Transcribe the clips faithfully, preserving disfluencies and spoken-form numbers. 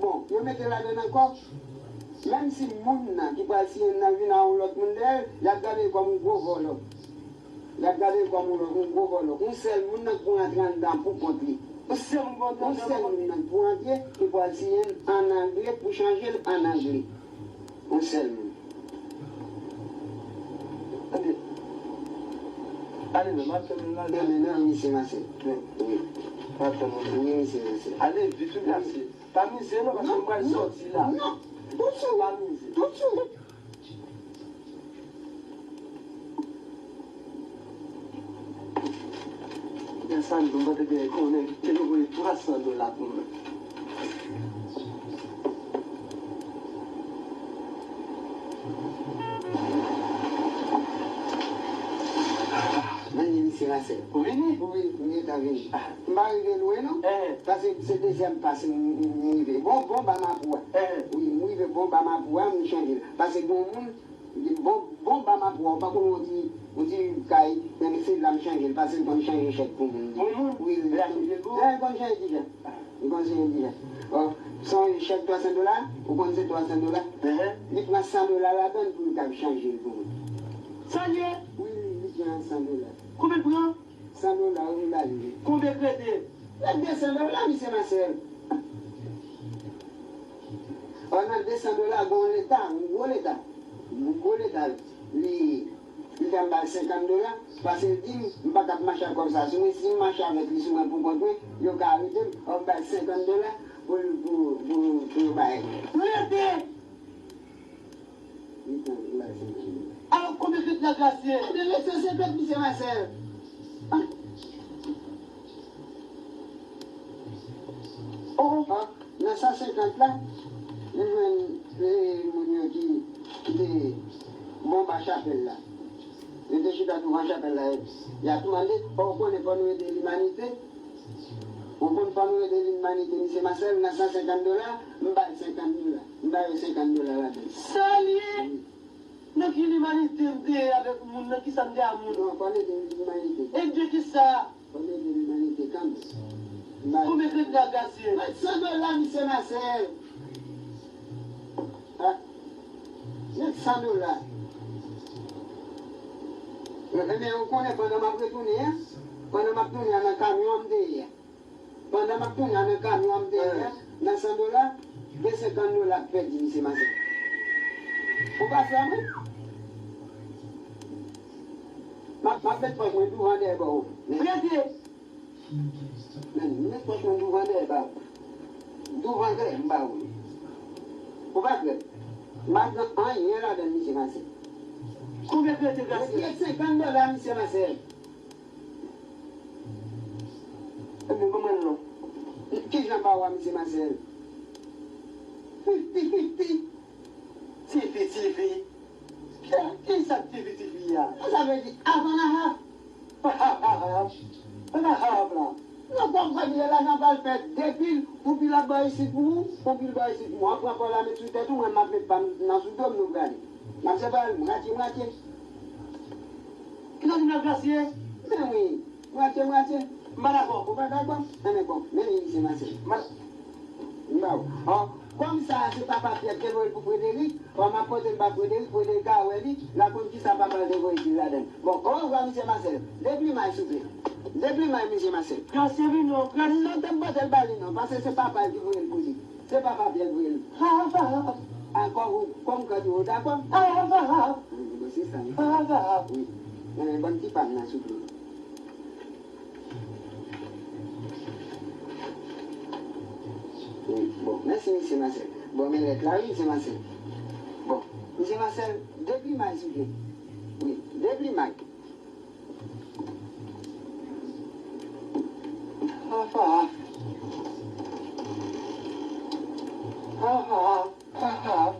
Bon, yo mete ladann ankò. Menm si moun nan ki pral siyen nan vin a yon lòt moun dèyè l, y ap gade l kòm yon gwo vòlò. Y ap gade l kòm yon lòt, yon gwo vòlò. Yon sèl moun nan k pou rantre anndan pou kont li. Yon sèl moun pou rantre anndan pou kont li. Yon sèl moun nan k pou rantre, ki pral siyen l an angle, pou chanje l an angle. Yon sèl moun. Tande. Ale, men, m ap tann nou la. Demen nan, misye Masèl. Wi. M ap tann nou. Wi, misye Masèl. Ale, vit, vit, wi. Pase. Pa mize non, paske m pral sòti la. Non, non. Tout swit. Pa mize. Tout swit. Pèsonn, nou pa te gen konnen ke yo voye twa san dola pou mwen. Mwen, misye Masèl. Ou vini? Wi, m gentan vini. M pa rive lwen, non. Eh. Paske se dezyèm pas m, m, m rive. Bon, bon, ba mapou a. Eh. Wi, m rive, bon, ba mapou a, m chanje l. Paske gen yon moun, bon, bon, ba mapou a, ou pa konn yon ti, yon ti kay, men se la m chanje l, paske l konn chanje chèk pou moun. Pou moun? Wi, wi. Li a chanje l pou ou? Eh, l konn chanje deja. Li konn chanje deja. Bon, se yon chèk twa san dola, ou konn se twa san dola. Ehe. Li pran san dola ladan l pou l kab chanje l pou moun. Sa l ye? Wi, wi, li pran san dola. Konbyen l pran? San dola, wi, m ba li. Konbyen k rete? Rete de san dola, misye Masèl. Pandan de san dola, gon leta, yon gwo leta. Yon gwo leta, li, li fè m ba l senkant dola, paske l di m, m pa t ap mache ak kòb sa sou mwen, si m mache avèk li sou mwen pou kont mwen, yo ka arete m, m ba l senkant dola pou, pou, pou, pou yo bay. Rete! Li pran, li bay senkant dola. Alò, konbyen kredi la, Grasye? Ebyen, rete senkant, misye Masèl. Oh, oh. Nan san senkant la, nou jwenn, eh, moun yo ki, ki te bon ba chapèl la. Yo te chita douvan chapèl la, y ap mande, "Fò w konnen, fò nou ede limanite." Ou konn fò nou ede limanite, misye Masèl, nan san senkant dola, m ba l senkant dola. M ba yo senkant dola ladan. Sa l ye? Wi. Nan ki limanite m te ye avèk moun? Nan ki sa m te a moun? Non, fò n ede limanite. Ede ki sa? Fò n ede limanite kanmenm. M ba yo. Konbyen kredi la, Grasye? Mèt san dola, misye Masèl. Ah. Mèt san dola. Ebyen, ou konnen pandan m ap retounen an, pandan m ap tounen an nan kamyon an m te ye a. Pandan m ap tounen an nan kamyon an m te ye a, nan san dola, gen senkant dola k pèdi, misye Masèl. Ou pa frè mwen? M ap, m ap met pòch mwen douvan dèyè ba ou. Rete! Men, men pòch mwen douvan dèyè ba ou. Douvan dèyè m ba ou. Ou pa kwè? M pa gen anyen ladan l, misye Masèl. Konbyen k rete, Grasye? Rete senkant dola, misye Masèl. Ebyen, ban mwen l non. Kijan ba ou a, misye Masèl? Fifti fifti. Tifi, tifi. Kisa k ti pitit li a? Sa vle di half and a half. Half and a half. Half and a half la. Non, kòm sa ki gen lajan pral fè de pil, yon pil ap bay isit pou ou, yon pil bay isit pou mwen. W ap pran pa w la met sou tèt ou, mwen m ap met pa m nan sou do m, nou prale. M ap separe l mwatye mwatye. Kisa di m la Glasye? Men wi. Mwatye, mwatye. M pa dakò. Ou pa dakò? Enben bon, men li, misye Masèl. M pa, m ba ou. Ò, kòm sa a se papa Pyè ki te voye l pou Frederic, ò, m ap pote l ba Frederic, Frederic a wè li, l a konn kisa papa l te voye di l ladan l. Bon, orevwa, misye Masèl. Deplimay, souple. Deplimay, misye Masèl. Glasye vini, o, Glasye. Non, te m pote l ba li, non, paske se papa l ki voye l pou li. Se papa Pyè k voye l. Half and half. Ankò, ou, kòm kòd ou, ou dakò? Half and half. Wi, se sa, wi. Half and half. Wi. Men, ban m ti pa m nan, souple. Wi, bon, mèsi, misye Masèl. Bon, men lèt la, wi, misye Masèl. Bon, misye Masèl, deplimay, souple. Wi, deplimay. Half and half. Half and half. Half and half.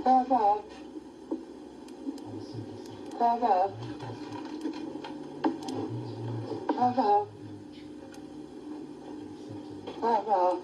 Half and half. Half and half. Half and half. Half and half.